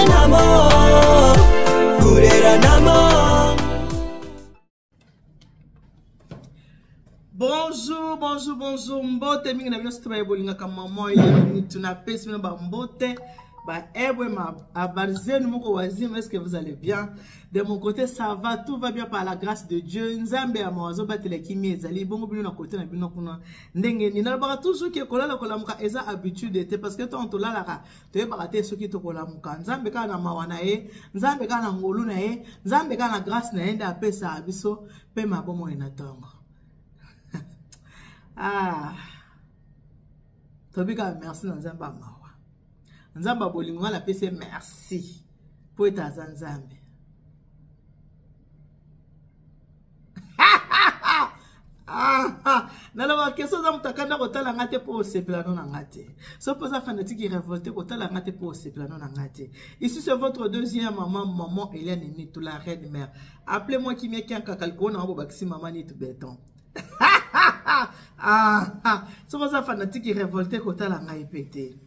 Gurenamo, gureranamo. Bonjour, bonjour, bonjour. Mbote mingi na bino soki baye bolingaka maman ye mitu na pesi bino ba mbote ba ebwe ma habari zenu moko wazima, est-ce que vous allez bien? De mon côté ça va, tout va bien par la grâce de Dieu. Nzambe ya mawa azobatela kimia ezali bongo bino na côté na bino kuna ndenge nini? Nalobaka toujours ke kolala kolamuka eza habitude te, parce que ntango tolalaka toyebaka te soki tokolamuka. Nzambe kaka na mawa na ye, Nzambe kaka na ngolu na ye, Nzambe kaka na grâce na ye nde apesaka biso pema bomoi na ntongo. Ah, tobikaka merci na Nzambe ya mawa, Nzambe ya bolingo. Ngai napesi ye merci mpo ete aza Nzambe. Naloba keso oza moto akanda kotala nga te mpo osepela no na nga te. So mpo oza fanatique révolté kotala nga te mpo osepela no na nga te. Ici c'est votre deuxième maman, maman Eliane Nitu, la reine mère. Appelez-moi Kimia Kiankaka likolo na bobakisi mama Nitu Beton. Soki oza fanatique révolté kotala ngai mpe te.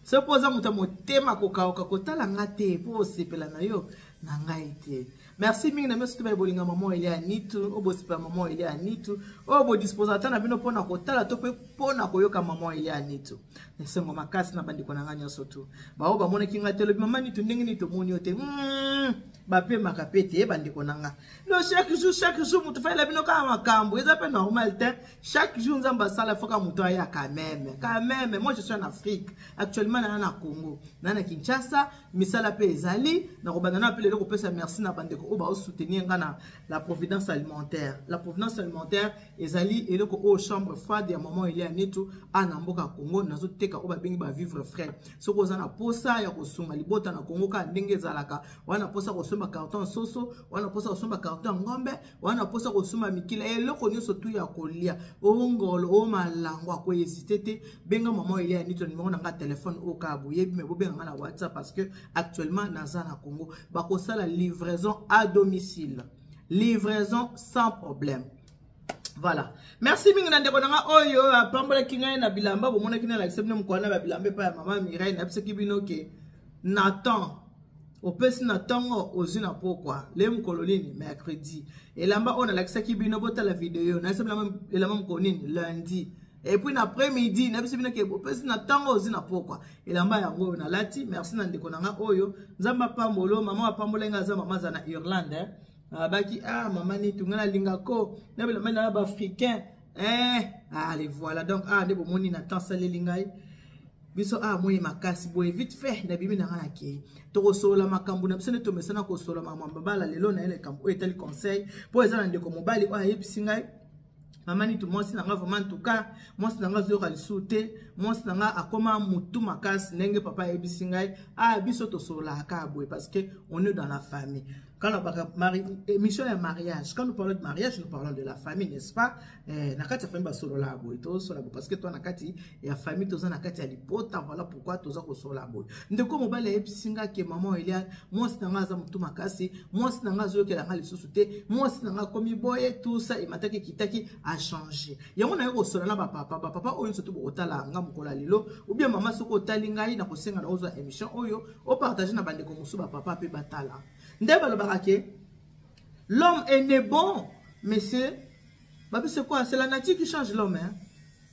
Soki mpo oza moto ya motema kokauka kotala nga te mpo osepela na yo na ngai te. Merci mingi na miso tobaye bolinga mama Elia Nitu, oyo bosepela mama Elia Nitu, oyo bodisposa ata na bino mpona kotala to mpe mpona koyoka mama Elia Nitu. Esengo makasi na bandeko na ngai nyonso tu baoyo bamonaki ngai te, lobi mama Nitu ndenge nini tomoni yo te. Bapemaka mpe te bandeko na nga. No, chaque jour, chaque jour moto falela bino kaka makambo eza mpe normal te. Chaque jour Nzambe asala foka moto aya quand même, quand même. Moi je suis en Afrique actuellement, nana na Congo, nana na Kinshasa, misala mpe ezali. Nakobanda na mpe lelo kopesa merci na bandeko oyo baosoutenir nga na la providence alimentaire. La providence alimentaire ezali eloko oyo chambre froide ya maman Elia Nitu a na mboka Congo. Nazoteka oyo babengi ba vivre frais. Soki oza na posa ya kosunga libota na Congo kaka ndenge ezalaka wana, posa kosomba carton soso wana, posa kosomba carton ya ngombe wana, posa kosomba mikila, eloko nyonso tu ya kolia, ongolo o malango, akohésite te, benga mama Elia Nitu na numero na nga telefone oyo kaka boyebi. Me bobenga nga na WhatsApp parce que actuellement naza na Congo. Bakosala livraison à domicile, livraison sans problème. Voilà, merci mingi na ndeko na nga oyo apambolaki ngai na bilamba. Bomonaki nalakisa bino mokolo na babilamba epai ya mama Mireille. Nayebisaki bino ke Nathan opesi na ntongo, ozwi na pokwa le mokolo nini? Mercredi. Elamba oyo nalakisaki bino, botala video, nayebisa bino elamba mokolo nini? Lundi. Et puis na après midi nayebisi bino ke opesi na ntongo, ozwi na pokwa. Elamba yango oyo nalati. Merci na ndeko na nga oyo, Nzambe apambolo. Mama apambola nga, aza mama aza na Irlande, eh? Abaki ah, mama Nitu, nga nalingako na bilamba na baafricain, eh, allez, voilà. Donc ah, nde bomoni na temps asaleli ngai biso ah, moi makasi boye vite fait nabimi na nga, nakei tokosolola makambo na biso nde tomesana kosolola makambo mabala. Lelo na ye likambo oyo etali conseil, mpo eza na ndeko mobali oyo ayebisi ngai: mama Nitu, mwasi na nga vraiment, en tout cas mwasi na nga azoyoka lisusu te, mwasi na nga akoma motu makasi. Ndenge papa ayebisi ngai ah, biso tosololaka kaka boye parce que on est dans la famille. Quand on émission ya mariage, quand nous parlons de mariage, nous parlons de la famille, n'est-ce pas? Eh, na kati ya famille basolola boye, tozosola boye parce que toi na kati ya famille, toza na kati ya libota. Voilà pourquoi toza kosola boye. Ndeko mobali ayebisi nga ke mama Eliane, mwasi na nga aza motu makasi, mwasi na nga azoyokela nga lisusu te, mwasi na nga akomi boye, tout ça emataki ekitaki, achange. Yango naye kosola na bapapa, bapapa oyo nyonso to bokotala nga mokolo ya lelo, ou bien mama, soki otali ngai, na kosenga na ozwa émission oyo, opartage na bandeko mosusu bapapa mpe batala. Nde balobaka ke l'homme est né bon, monsieur babi, c'est quoi? C'est la nature qui change l'homme, hein?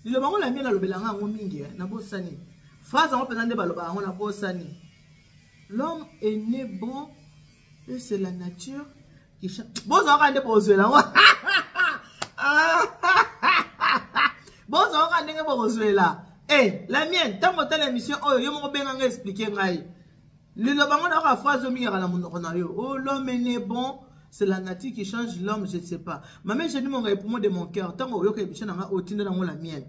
Liloba yango la mienne alobelanga yango mingi, hein? Nabosani phrase yango mpenza nde balobaka yango, nabosani. L'homme est né bon et c'est la nature qui change. Bozwaka nde bozwela yango, bozwaka ndenge bokozwela. Eh, la mienne, ntango otala émission oyo, yo moko benga ngai, explike ngai liloba ngo. Nayoka phrase omingaka na monoko na yo: oh, l'homme est né bon, c'est la nature qui change l'homme. Je ne sais pas, mama Eugénie Monga, poumon de mon cœur, ntango oyoka émission na nga, otindela yango la mienne.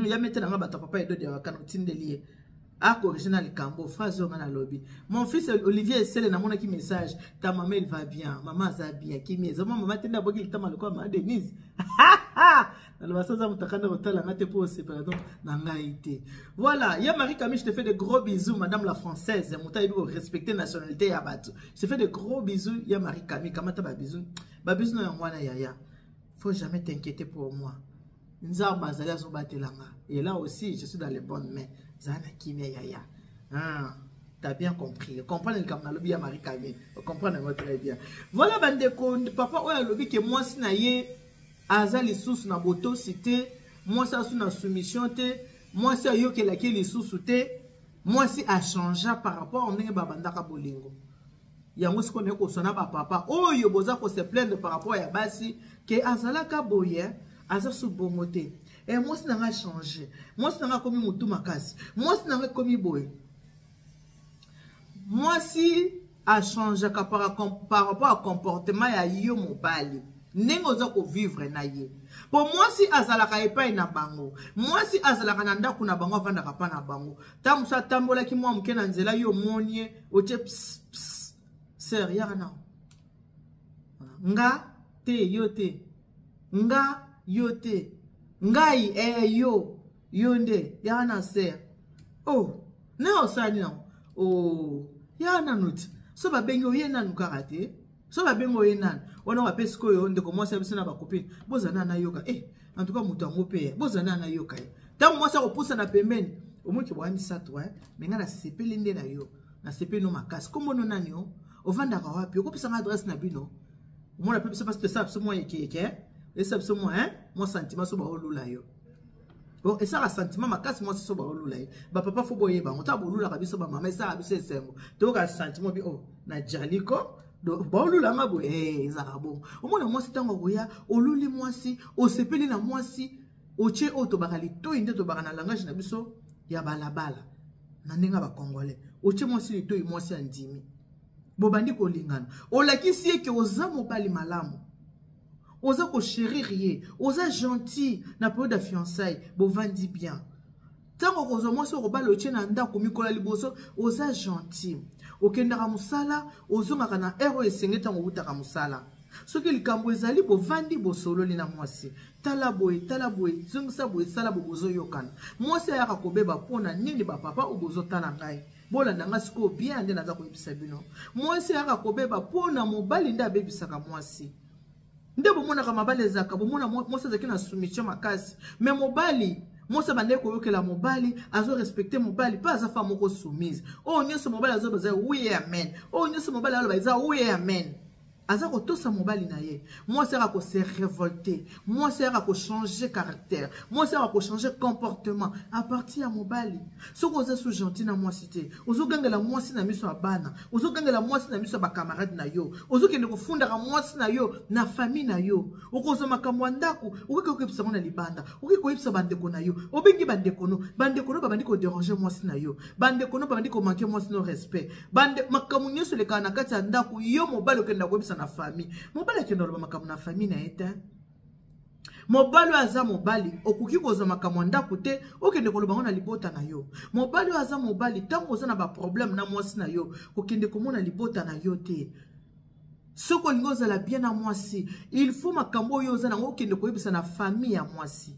Ya mete na nga bato ya papa Edode ya Wakana, otindeli ye acorrige na likambo phrase oyo nga nalobi. Mon fils Olivier Esele, namonaki message, ta mama elle va bien? Mama aza bien, kimi eza mama mama te nde aboki litama lokola mama Denise. Naloba so aza moto akanda kotala nga te mpo osepela donc na ngai te. Voilà, ya Marie Camille, je te fais de gros bisous. Madame la française, moto ayebi korespecte nationalité ya bato, je te fais de gros bisous. Ya Marie Camille, kamata babisous, babisous na yango wana. Yaya, faut jamais t'inquiéter pour moi, Nzambe azali azobatela nga et là aussi je suis dans les bonnes mains. Zala na kimia, yaya, ah. T'as bien compris. Comprendre likambo nalobi ya Marie Camille. Comprendre yango très bien. Voilà bandeko, papa oyo alobi ke mwasi na ye aza lisusu na botosi te, mwasi asu na soumission te, mwasi ayokelaki lisusu te, mwasi a changea par rapport ndenge babandaka bolingo. Yango sikoyo naye koswana ba papa oyo boza ko se plaindre par rapport ya basi ke azalaka boye, aza su bongo te. Eh, mwasi na nga change. Mwasi na nga akomi mutu makasi. Mwasi na nga ekomi boye. Mwasi achangeaka par rapport ya comportement ya yo mobali, ndenge oza kovivre na ye. Po mwasi azalaka epai na bango, mwasi azalaka na ndako na bango, avandaka pa na bango. Ntango mosusu atambolaki mwa moke na nzela, yo omoni ye, otie ps, ps, sœur, yaka na nga te, yo te, nga yo te, ngai yo, yo nde, yaka na sœur. Oh, na osali nango. Oh, yaka nanu ti. So babengi oye nanu kaka te. So babengi oye nanu. Wana bapesi koyo ndeko mwasi ya biso na bakopine. Bozana na yoka. En tout cas moto yango pe. Bozana na yoka ye. Tango mwasi akopusa na pembeni, omoki bwa misato, hein. Mais nga nasepeli nde na yo. Nasepeli no makasi. Kombo no nani yo? Ovandaka wapi? Okopesa nga adresse na bino? Omona pe biso parce que ça biso mwa yeke yeke, hein. Esa biso mwa, hein. Mwa sentiment so ba olula yo. Bon, esaka sentiment makasi mwasi so baolula ye. Bapapa fo boyeba yango. Ntango bolulaka biso bamama, esaka biso esengo. Toyoka sentiment bi, oh, na jaliko, do, baolula nga boye, ezalaka bongo. Omona mwasi ntango akoya, oluli mwasi, osepeli na mwasi, otie oyo tobaka litoi nde tobaka na langage na biso ya balabala. Na ndenge ya ba Congolais. Otie mwasi litoi, mwasi andimi. Bobandi kolingana. Olakisi ye ke oza mobali malamu. Oza ko chérir ye, oza gentil na période ya fiançailles, bovandi bien. Tango okozwa mwasi okobala otie na ndako mikolo ya liboso, oza gentil. Okendaka mosala, ozongaka na heure oyo esengeli tango owutaka mosala. Soki likambo ezali, bovandi bosololi na mwasi. Tala boye, tala boye, zongisa boye, sala boye, bozoyokana. Mwasi ayaka kobeba mpona nini ba papa oyo bozotala ngai? Bolanda nga sikoyo bien nde naza koyebisa bino. Mwasi ayaka kobeba mpona mobali nde abebisaka mwasi. Nde bomonaka mabala ezalaka, bomona mwasi azalaki na soumission makasi. Mais mobali, mwasi abandaki koyokela mobali, azo respecter mobali, pe aza femme moko soumise. Oyo nyonso mobali azoba eza oui amen. Oyo nyonso mobali aloba eza oui amen. Aza kotosa mobali na ye. Mwasi ayaka ko se révolter. Mwasi ayaka ko changer caractère. Mwasi ayaka ko changer comportement à partir ya mobali. Soki oza sous gentil na mwasi te, ozogangela mwasi na miso ya bana, ozogangela mwasi na miso ya ba camarade na yo, ozokende kofundaka mwasi na yo na famille na yo, okozwa makambo ya ndako, okoki koyebisa yango na libanda, okoki koyebisa bandeko na yo, obengi bandeko no, bandeko no babandi kodéranger mwasi na yo, bandeko no babandi komanquer mwasi no respect. Bande makambo nyonso elekaka na kati ya ndako, yo mobali okenda koyebisa na famille. Mobali akenda koloba makambo na famille na ye te. Mobali oyo aza mobali, okoki kozwa makambo ya ndako te, okende koloba ngo na libota na yo. Mobali oyo aza mobali, ntango oza na ba problème na mwasi na yo, kokende komona libota na yo te. Soki olingi ozala bien na mwasi, il faut makambo oyo oza nango okende koyebisa na famille ya mwasi.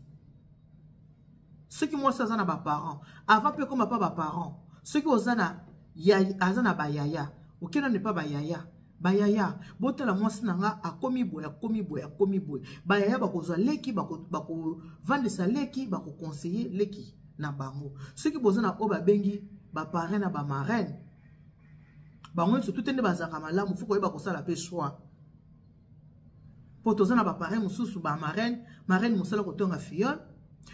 Soki mwasi aza na ba parents, avant pe koma pa ba parents, soki oza na ya, aza na ba yaya, okenda ne pa ba yaya. Ba yaya, botala mwasi na nga akomi boye, akomi boye, akomi boye. Ba yaya bakozwa leki, bakovandisa leki, bakoconseiller leki na bango. Soki boza na oyo babengi ba parrain na ba marraine, bango nyonso tout nde bazalaka malamu, faut koyeba kosala pe choix. Po toza na ba parrain mosusu, ba marraine, marraine mosala kotonga filleul,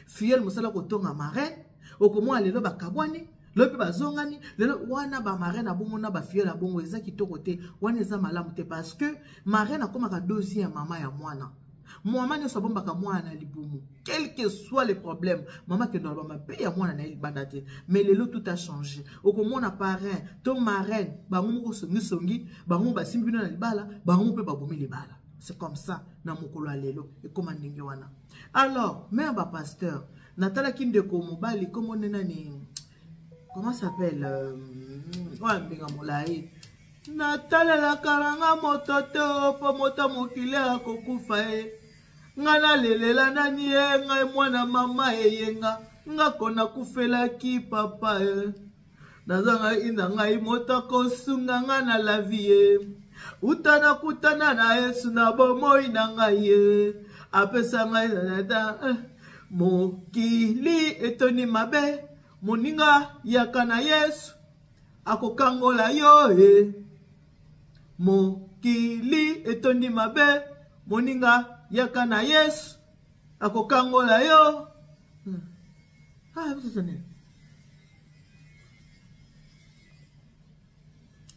filleul mosala kotonga marraine, okomona lelo bakabwani, lelo mpe bazongani, lelo wana ba marraine abongo na ba filleul abongo eza kitoko te, wana eza malamu te parce que marraine akomaka deuxième mama ya mwana. Mama nyonso abombaka mwana na libumu, quel que soit le problème, mama akende aloba mabe ya mwana na ye libanda te. Mais lelo tout a changé. Okomona parrain to marraine bango moko songisongi, bango moko basimbi bino na libala, bango moko mpe babomi libala. C'est comme ça na mokolo ya lelo ekoma ndenge wana. Alors, mère ba pasteur, natalaki ndeko mobali kombo nde nani, comment s'appelle, oyo mbenga molai. Natalelaka na nga moto te po moto mokili akokufa ye. Nga nalelela nani ye, ngai mwana mama eyenga, nga ko nakufelaki papa ye. Nazanga ina ngai moto akosunga nga na la vie ye. Uta nakutana na Yesu na bomoi na ngai ye. Apesa ngai na na, mokili etoni mabe, moninga yaka na Yesu. Akokangola yo e. Mokili etondi mabe, moninga yaka na Yesu akokangola yo. Ah,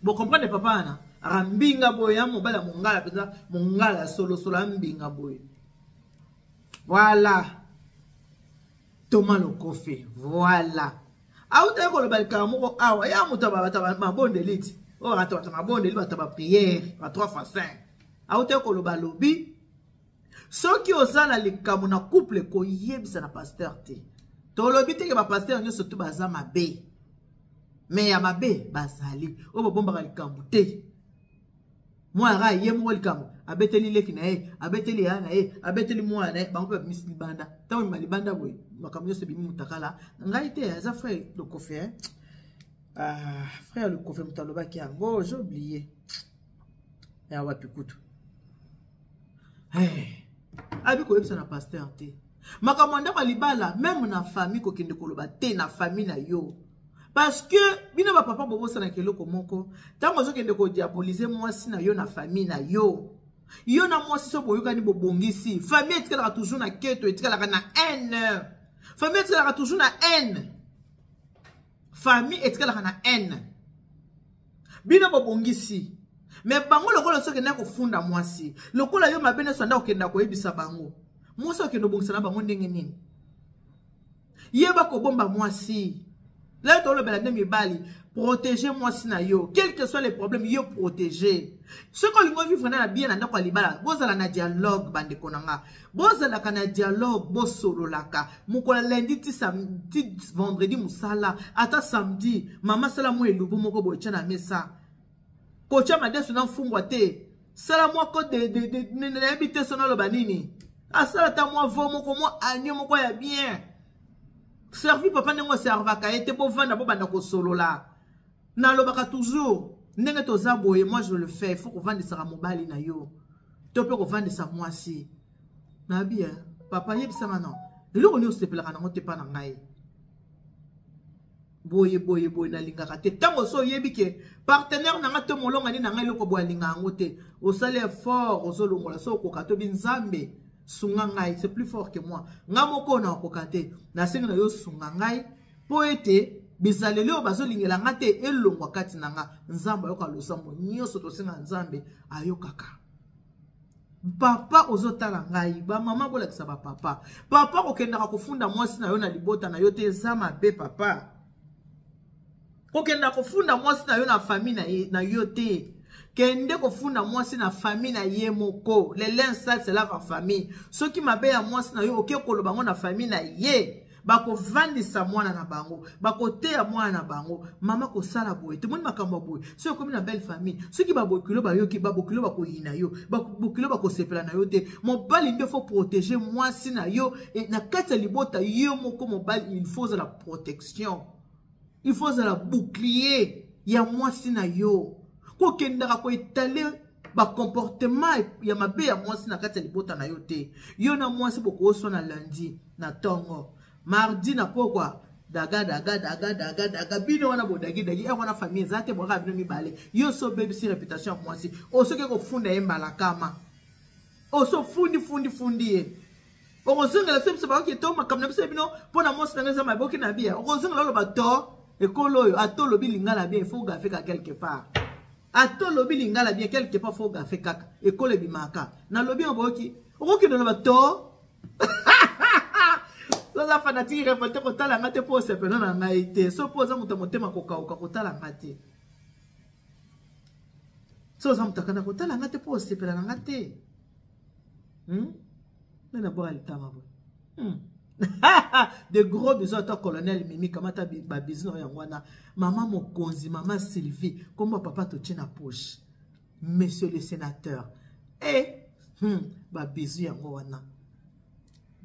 Bo comprendre papa wana aka mbinga boye ya mobali ya mongala mpenza mongala solosolo ya mbinga boye. Voilà. Thomas Lokofe, voilà. Autaki koloba likambo moko awa ya moto ya bato ya mabondeli ti oyo bato bato mabondeli bato ya bapriere ba 3 fois 5 autaki koloba lobi soki oza na likambo na couple koyebisa na pasteur te. Tolobi teke bapasteur nyonso tu baza mabe, me ya mabe bazali oyo babombaka likambo te. Mwana kaka ye moko likambo abeteli leki na ye, abeteli yaya na ye, abeteli mwana na ye, bango mpe babimisi libanda. Ntango bima libanda boye, makambo nyonso ebimi motakala. Ngai te, eza frère Lokofe. Ah, frère Lokofe moto alobaki yango, j'ai oublié ya wapi kutu. Hey, abi koyebisa na pasteur te makambo ya ndako ya libala, meme na famille kokende koloba te na famille na yo, parce que bino bapapa bobosanaka eloko moko. Ntango ozokende kodiabolize mwasi na yo na famille na yo, yo na mwasi so boyokani, bobongisi, famille etikalaka toujours na keto, etikalaka na haine. Famille etikalaka toujours na haine, famille etikalaka na haine. Bino bobongisi, me bango lokola soki okenda kofunda mwasi lokola yo mabe nyonso anda okenda koyebisa bango, mwasi okende obongisa na bango ndenge nini? Yeba kobomba mwasi. Lelo tolobela nde mibali. Protéger mwasi na yo, quel que soit les problèmes, yo protéger. Soki olingi ovivre na bien na ndako ya libala, bozala na dialogue. Bandeko na nga, bozalaka na dialogue, bosololaka. Mokolo ya lundi ti vendredi mosala, ata samedi, mama sala mwa elubu moko boye, tya na mesa. Kotya madesu na mfungwa te, sala mwa kote nayebi te so naloba nini, asala ata mwa veau moko, mwa agneau moko ya bien servi. Papa ndenge oservaka ye te, bovanda, bobanda kosolola. Nalobaka toujours ndenge toza boye, moi je le fais, faut kovandisaka mobali na yo to mpe kovandisa mwasi nabi. Papa, yebisanga non, eloko nini osepelaka nango te mpa na ngai boye boye boye, nalingaka te. Ntango so oyebi ke partenaire na nga to molongani na ngai eloko boye alinga yango te, osali effort, ozolongola. So okoka tobi Nzambe sunga ngai, c'est plus fort que moi, nga moko na okoka te, nasengi na yo sunga ngai mpo ete bizaleli oyo bazolingela nga te elongwa kati na nga. Nzambe ayoka losambo nyonso tosenga, Nzambe ayokaka. Papa ozotala ngai, bamama bolakisa bapapa. Papa, kokendaka kofunda mwasi na yo na libota na yo te, eza mabe. Papa, kokenda kofunda mwasi na yo na famille na yo te. Kende kofunda mwasi na famille na ye moko. Le linge sale se lave en famille. Soki mabe ya mwasi na yo oke koloba yango na famille na ye, bakovandisa mwana na bango, bakoteya mwana na bango: mama kosala boye, tomoni makambo ya boye. Soki okomi na belle famille, soki babokilo bayoki, babokilo bakoyina yo, babokilo bakosepela na yo te. Mobali nde faut protéger mwasi na yo e, na kati ya libota. Yo moko mobali, il faut ozala protection, il faut ozala bouclier ya mwasi na yo. Kokendaka koetale bacomportement ya mabe ya mwasi na kati ya libota na yo te. Yo na mwasi bokoswana lundi na ntongo, mardi na pokwa daga daga daga daga daga. Bino wana bodagidagi e wana famille eza te, bwaka bino mibale. Yo so obebisi réputation ya mwasi, osoki kofunda ye mbala kama, oso fundi fundi fundi ye, okozongela so biso bakoki to makambo na biso bino mpo na mwasi nanga eza mabe. Oki na bia okozongela oloba to ekolo oyo, ata olobi lingala bien, il faut gaffer ka quelque part. Ata olobi lingala bien, quelque part faut gaffer kaka, ekolo ebimaka. Nalobi yango, boyoki? Okokende oloba to oza fanatique révolte, kotala nga te mpo osepela na ngai te. So mpo oza moto ya motema kokauka, kotala nga te. So oza moto akanda, kotala nga te mpo osepela na nga te. Nde nabwaka litama boye. De gros bisous ata colonel Mimi, kamata babisous na yango wana. Mama mokonzi, mama Sylvie, kombo papa totie na poche, monsieur le sénateur e babisous yango wana.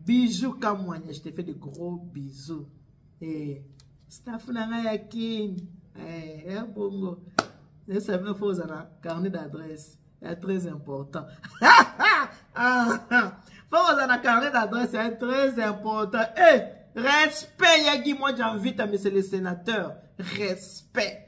Bijou Kamwanya, je te fais de gros bisous. Eh, staff na ngai ya Kin, eh, ya bongo nayebisa bino, faut ozala carnet d'adresse, est très important. Faut ozala na carnet d'adresse, est très important. Eh, respect ya Guy, moi j'invite à monsieur le sénateur, respect.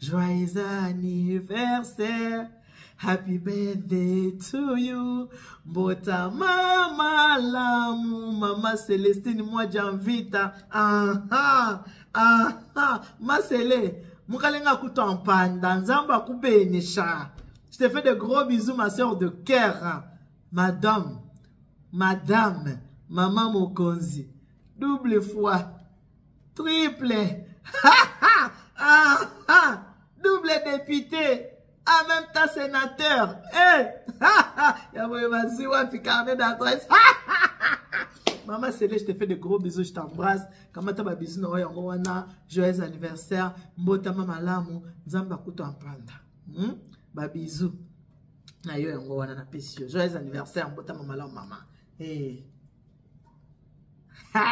Joyeux anniversaire. Happy birthday to you. Mbotama malamu mama Celestine Mwadjamvita. Aha, aha. Masele, mukalenga kutu mpanda nzambe akubenisha. Je te fais de gros bisous ma soeur de cœur. Madame, madame, maman Mokonzi. Double fois. Triple. Ah, ah, double député. En même temps sénateur. Eh! Ya boye bazwi wapi carnet d'adresse. Maman Céleste, je te fais de gros bisous, je t'embrasse. Kamata ba bisous na yango wana, joyeux anniversaire. Mbotama malamu, Nzambe akuta mpanda. Ba bisous. Na yo yango wana na pesi yo. Joyeux anniversaire, mbotama malamu mama. Eh. Ha!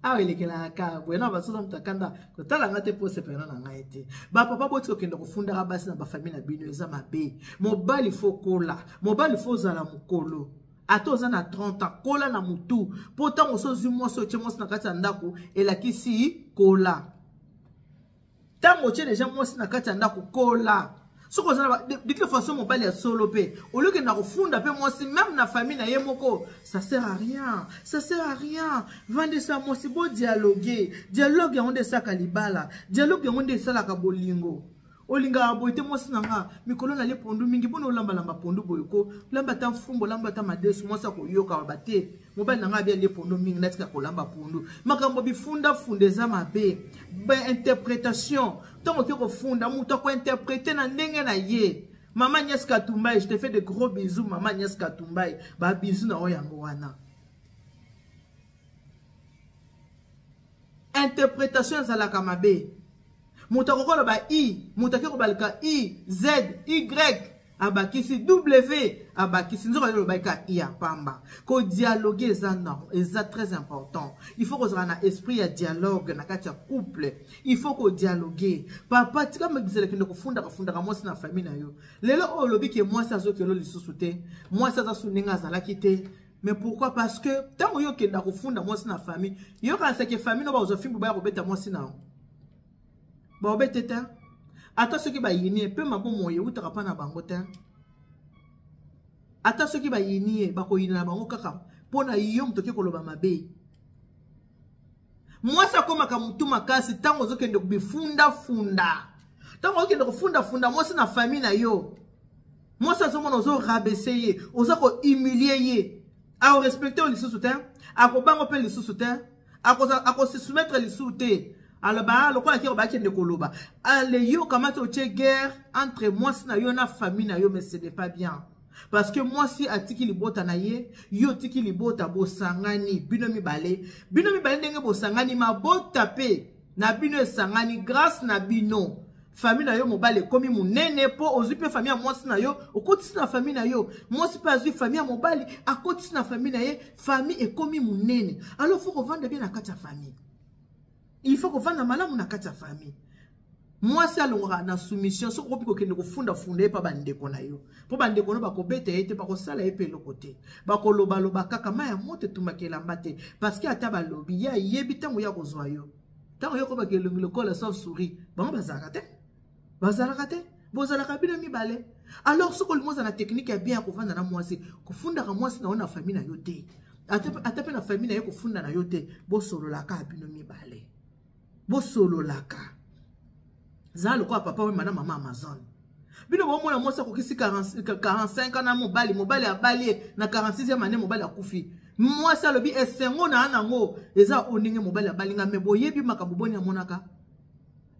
Awa elekelaka kaka boye na basoza moto akanda kotala nga te mpo osepela na ngai te. Bapapa boti kokende kofundaka basi na bafamille na bino eza mabe. Mobali fo kola, mobali fo ozala mokolo. Ata oza na 30 ans, kola na mutu mpo ntango oso ozwi mwasi otie mwasi na kati ya ndako elakisi kola. Ntango otie deja mwasi na kati ya ndako kola. Soki oza na de toute façon mobali ya solo mpe olioki na kofunda mpe mwasi même na famille na ye moko, ça sert à rien, ça sert à rien. Vandisa mwasi, bo dialoguer. Dialogue yango nde esalaka libala, dialogue yango nde esalaka bolingo. Olingaka boye te mwasi na nga, mikolo nalie pondu mingi, boni olambalamba pondu boye ko, lamba ata mfumbo, lamba ata madesu, mwasi akoyoka ba te. Mobali na nga abi alie pondu mingi, natika kolamba pondu. Makambo bifunda-funda eza mabe. Ba interprétation, ntango oke kofunda, moto akointerprete na ndenge na ye. Mama Agnès Katumbaye, je te fais de gros bisous, mama Agnès Katumbaye. Ba bisous na oyo yango wana. Interprétation ezalaka mabe. Moto akoki koloba I, moto akoki kobalika I, Z, Y, abakisi W, abakisi nzoka yo olobaki ka I ya pamba. Ko dialoguer eza norm, eza très important. Il faut kozala na esprit ya dialogue na kati ya couple. Il faut ko dialoguer. Papa tika mabizela kende kofunda kafundaka mwasi na famille na yo. Lelo oyo olobi ke mwasi azokelo lisusu te, mwasi aza su ndenge azalaki te. Mais pourquoi? Parce que tango yo kenda kofunda mwasi na famille, yo kanisa ke famille no bakozwa fimbu baya kobeta mwasi na yo. Baobete te. Ata soki bayini ye, pe mabomo oyo eutaka pa na bango te. Ata soki bayini ye, bakoyina na bango kaka mpo na yo moto oke koloba mabe. Mwasi akomaka mutu makasi ntango ozokende bifunda-funda. Ntango ozokende kofunda-funda mwasi na famille na yo, mwasi azomona ozo rabaisser ye, oza ko humilier ye. Ako respecter yo lisusu te, akobango mpe lisusu te, ako se soumettre lisusu te. Aloba lokola ke bakende koloba. Ale yo kamata otie guerre entre mwasi na yo na famille na yo, mais ce n'est pas bien. Parce que mwasi atiki libota na ye, yo otiki libota, bosangani bino mibale. Bino mibale ndenge bosangani, mabota pe na bino esangani grâce na bino. Famille na yo mobali ekomi monene po ozwi pe famille ya mwasi na yo, okotisi na famille na yo. Mwasi pe azwi famille ya mobali, akotisi na famille na ye, famille ekomi monene. Alors faut kovanda bien na kati ya famille. Il faut kovanda malamu na kati ya famille. Mwasi alongwaka na soumission, soki okoki kokende kofunda-funda ye pa bandeko na yo. Po bandeko na yo bakobeta ye te, bakosala ye pe eloko te. Bakolobaloba kaka, mai ya moto etumbaka elamba te. Parce que ata balobi, ye ayebi ntango ye akozwa yo. Ntango yo okobaka elongi lokola sauve-souris, bango bazalaka te. Bazalaka te. Bozalaka bino mibale. Alors soki olingi ozala na technique ya bien ya kovanda na mwasi, kofundaka mwasi na yo na famille na yo te. Ata pe na famille na ye kofunda na yo te, bosololaka bino mibale. Bosololaka. Zala lokola papa oyo na mama Amazon. Bino bomona mwasi akokisi 45 ans na mobali, mobali abali ye na 46e année mobali akufi. Mwasi alobi esengo na nango eza oyo ndenge mobali abali nga, mais boyebi makambo boni amonaka.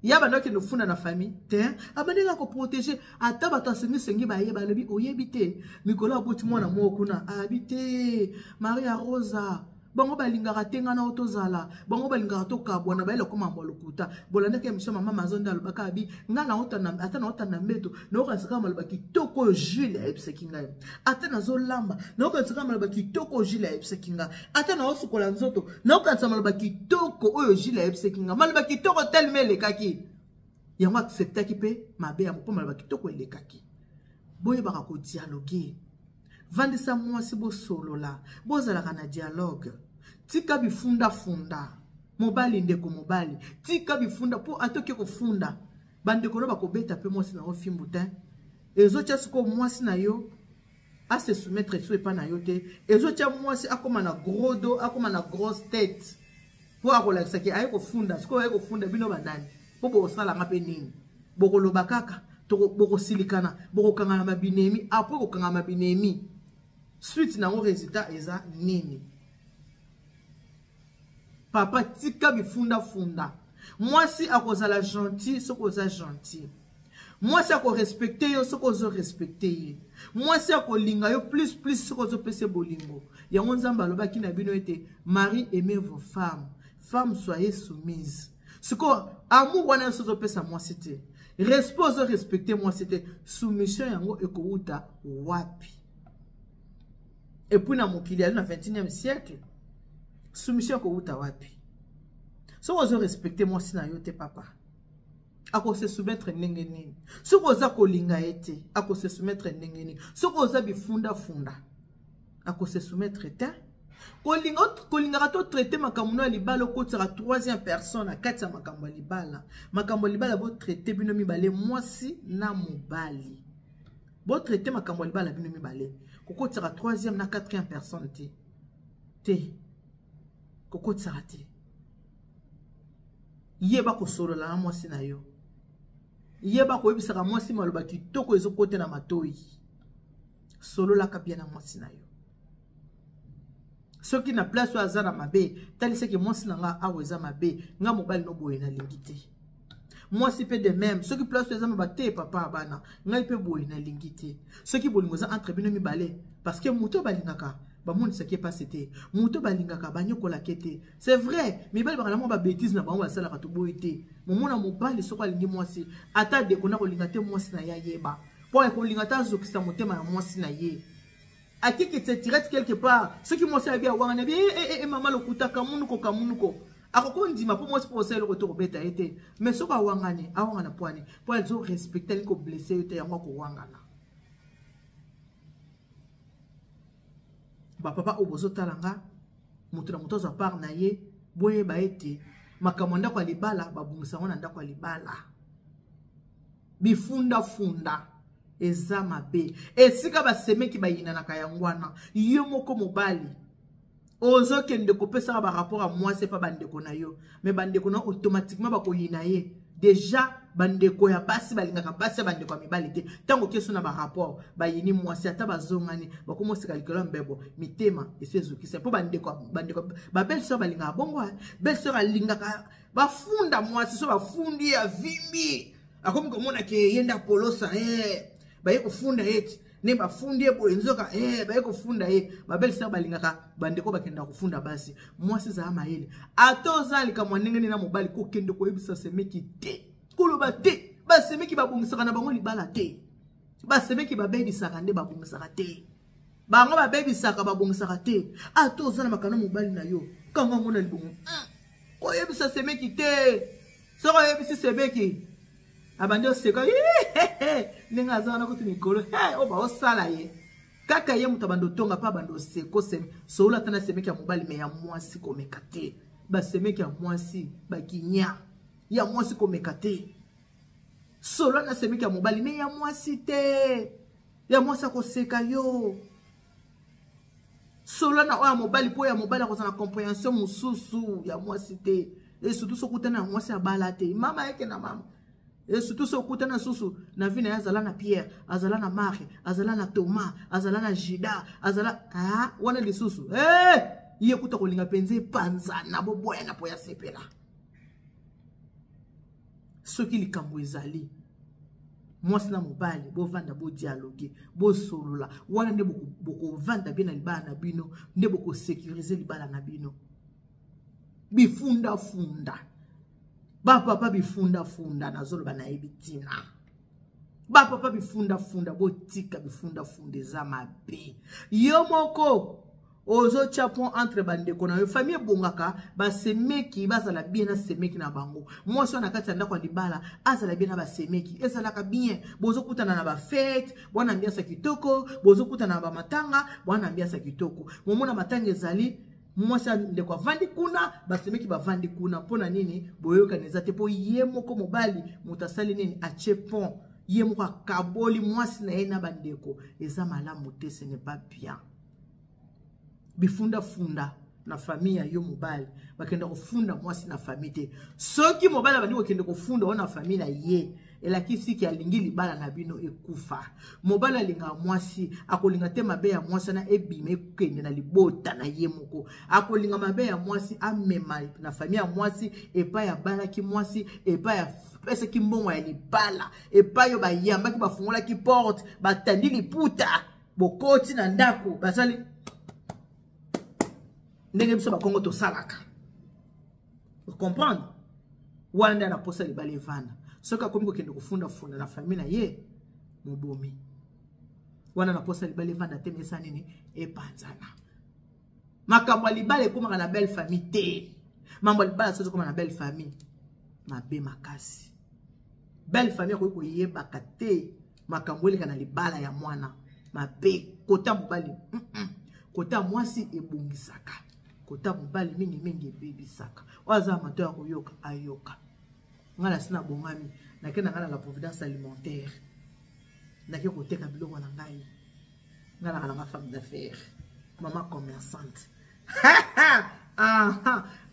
Ya banda okende kofunda na famille te, abandaki ko protéger ata bato asengi sengi baye balobi oyebi te mikolo aboti mwana moko kuna abi te Maria Rosa bango balingaka te nga na oyo tozala, bango balingaka tokabwana, bayela koma mbwa lokuta. Bolandaki émission mama Amazon nde alobaka abi nga na otanda, ata na otanda mbeto, nayokanisa kaka maloba kitoko oyo Jules ayebisaki ngai. Ata nazolamba, nayokanisa kaka maloba kitoko oyo Jules ayebisaki ngai. Ata naosukola nzoto, nayokanisa maloba kitoko oyo Jules ayebisaki ngai. Maloba kitoko tellement elekaki. Yango acceptaki mpe mabe yango mpo maloba kitoko elekaki. Boyebaka kodialoguer. Vandisa mwasi bosolola, bozalaka na dialogue. Tika bifunda-funda. Mobali, ndeko mobali, tika bifunda, mpo ata oke kofunda, bandeko no bakobeta mpe mwasi na yo fimbu te. Ezotya sikoyo mwasi na yo ase soumettre so epa na yo te. Ezotya mwasi akóma na gros dos, akóma na grosse tête, mpo akolakisaki aye kofunda. Sikoyo aye kofunda bino banani? Mpo bokosalanga mpe nini? Bokoloba kaka, bokosilikana, bokokangana mabinemi. Apres kokangana mabinemi, suite nango, résultat eza nini? Papa, tika bifundafunda. Mwasi akozala gentil soki oza gentil. Mwasi akorespecte yo soki ozorespecte ye. Mwasi akolinga yo plus plus soki ozopesa bolingo. Yango Nzambe alobaki na bino ete: "Mari, aimez vos femmes, femmes, soyez soumise." Sikoyo amour wana nyonso ozopesa mwasi te, respect ozorespecte mwasi te, soumission yango ekowuta wapi? Et puis na mokili ali na 21e siècle, soumission ekowuta wapi soki ozorespecte mwasi na yo te? Papa, akose soumettre ndenge nini soki oza kolinga ye te? Akose soumettre ndenge nini soki oza bifundafunda? Akose soumettre te. Kolingaka totraite makambo no ya libala, okotisaka troisième personne na kati ya makambo ya libala. Makambo ya libala, botraite bino mibale, mwasi na mobali. Botraite makambo ya libala bino mibale. Kokotisaka troisième na quatrième personne te, te, kokotisaka te. Yeba kosolola na mwasi na yo, yeba koyebisaka mwasi maloba kitoko ezokota na matoi. Sololaka bien na mwasi na yo. Soki na place oyo aza na mabe, talisaki mwasi na nga: "Awa eza mabe, nga mobali no boye nalingi te." Mwasi mpe de même, soki place oyo eza mabe te: "Papa ya bana, ngai mpe boye nalingi te." Soki bolingo eza entre bino mibale, parce que moto balingaka bamonisaki epasi te, moto balingaka banyokolaki te. C'est vrai, mibali bakala mwa babêtises na bango basalaka, toboyi te. Momona mobali soki alingi mwasi, ata dekona kolinga te mwasi na ye ayeba, mpo kolinga te azokisa motema ya mwasi na ye, akiki se tirette quelque part. Soki mwasi ayebi, awangana bi e, e, e, mama lokuta, kamunuko kamunuko, akokondima, mpo mwasi mpo osala eloko te, kobeta ye te. Mais soki awangani, awangana pwani mpo azorespecte, alingi koblesse yo te, yango akowangana. Bapapa oyo bozotala nga, moto na moto azwa part na ye. Boyeba ete makambo ya ndako ya libala, babongisa yango na ndako ya libala. Bifundafunda eza mabe. Esika basemeki bayinanaka yango wana. Yo moko mobali ozokende kopesaka barapport ya mwasi epa bandeko na yo, mais bandeko na yo automatiquement bakoyina ye. Déjà bandeko ya basi balingaka basi ya bandeko ya mibali te. Ntango okeso na barapport, bayini mwasi. Ata bazongani, bakomoseka likolo ya mbebo, mitema esi ezokisa, mpo bandeko, bandeko babelle sœur balingaka bongo. Belle sœur alingaka bafunda mwasi. So bafundi ye, avimbi, akomi komona ke ye nde apolosa ye, baye kofunda ye ti nde bafundi ye boye, nzoka baye kofunda ye. Babelle sœur balingaka bandeko bakendaka kofunda basi. Mwasi, ezala mayele. Ata oza likambo ya ndenge nini na mobali, kokende koyebisa semeki te, koloba te. Basemeki babongisaka na bango libala te. Basemeki babebisaka nde, babongisaka te. Bango babebisaka, babongisaka te. Ata oza na makano mobali na yo, kanga ngo na libongo, koyebisa semeki te. Soki oyebisi semeki, abandi oseka ndenge aza wana kutu mikolo oyo baosala ye kaka ye moto abandi otonga mpe abandi oseko. Seme solola ata na semeki ya mobali, mais ya mwasi komeka te. Basemeki ya mwasi bakinya, ya mwasi komeka te. Solo na semeki ya mobali, mais ya mwasi te. Ya mwasi akoseka yo. Solo na oyo ya mobali, mpo ya mobali akozala na compréhension mosusu, ya mwasi te. E surtout soki okutana na mwasi abala te, mama yeke na mama. E surtout soki okutana susu na vie na ye, azala na Pierre, azala na Marc, azala na Thomas, azala na Judas, azala ah, wana lisusu hey! Ye kuta kolinga mpenza epanzana, boboyana mpo ya sepela. Soki likambo ezali, mwasi na mobali bovanda, bodialogue, bosolola. Wana nde bokovanda bien na libala na bino, nde bokosécurize libala na bino. Bifundafunda, bapapa, bifundafunda, nazoloba nayebi ntina. Bapapa, bifundafunda, botika bifundafunda, eza mabe. Yo moko ozotya pont entre bandeko na yo. Famille ebongaka, basemeki bazala bien na semeki na bango. Mwasi oyo na kati ya ndako ya libala azala bien na basemeki, ezalaka bien. Bozokutana na bafête, bwana ambiance ya kitoko. Bozokutana na bamatanga, bwana ambiance ya kitoko. Momona matanga ezali. Mwasi ya ndeko avandi kuna, basemeki bavandi kuna. Mpo na nini boyokani eza te? Mpo ye moko mobali moto asali nini? Atie pont, ye moko akaboli mwasi na ye na bandeko. Eza malamu te, ce n'est pas bien. Bifundafunda na famille ya yo mobali, bakenda kofunda mwasi na famille te. Soki mobali abandi kokende kofunda oyo na famille na ye, elakisi ke alingi libala na bino ekufa. Mobali alingaka mwasi, akolinga te mabe ya mwasi wana ebima ekende na libota na ye moko. Akolinga mabe ya mwasi amema na famille ya mwasi, epai abalaki mwasi, epai apesaki mbongo ya libala, epai oyo bayambaki, bafungolaki porte, batandi liputa, bokoti na ndako, basali ndenge biso bakongo tosalaka. Comprendre wana nde anaposa libala evanda. Soki akomi kokende kofundafunda na famille na ye, mobomi wana naposa libala evanda te, mesa nini epanzana. Makambo ya libala ekomaka na belle famille te. Mambo ya libala soki ekoma na belle famille, mabe makasi. Belle famille akoki koyebaka te makambo eleka na libala ya mwana mabe. Kota mobali, Kota mwasi ebongisaka, kota mobali mingimingi ebebisaka. Oyo aza mato ya koyoka, ayoka. Ngai nasi nabongami, nake na ngai na la providence alimentaire, nake koteka biloko na ngai. Ngai naka nanga femme d'affaires, mama commerçante.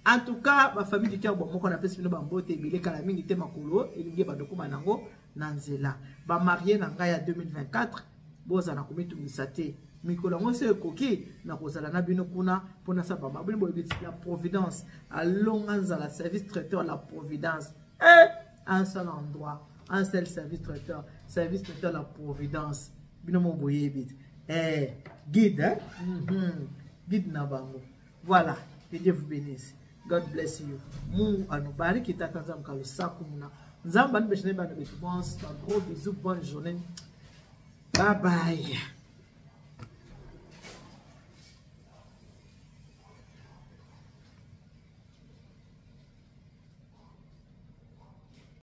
En tout cas, bafamille du cœur, bomoko, napesi bino bambote ebele. Kala mingi te, makolo elingi ebanda okóma nango na nzela. Bamarie na ngai ya 2024, bozala komitungisa te. Mikolo yango so ekoki, nakozala na bino kuna mpo nasala bamabini. Boyebi la providence alonga nzala, service traiteur la providence, eh, un seul endroit, un seul service traiteur, service traiteur la providence. Bino mo boyebi eh, guide, hein? Guide na bango. Voilà, que Dieu vous bénisse. God bless you. Mungu anubariki. Tata Nzambe kalusaku muna Nzambe anubeshine bana betu. Bons ba gros bisous, bonne journée, bye bye.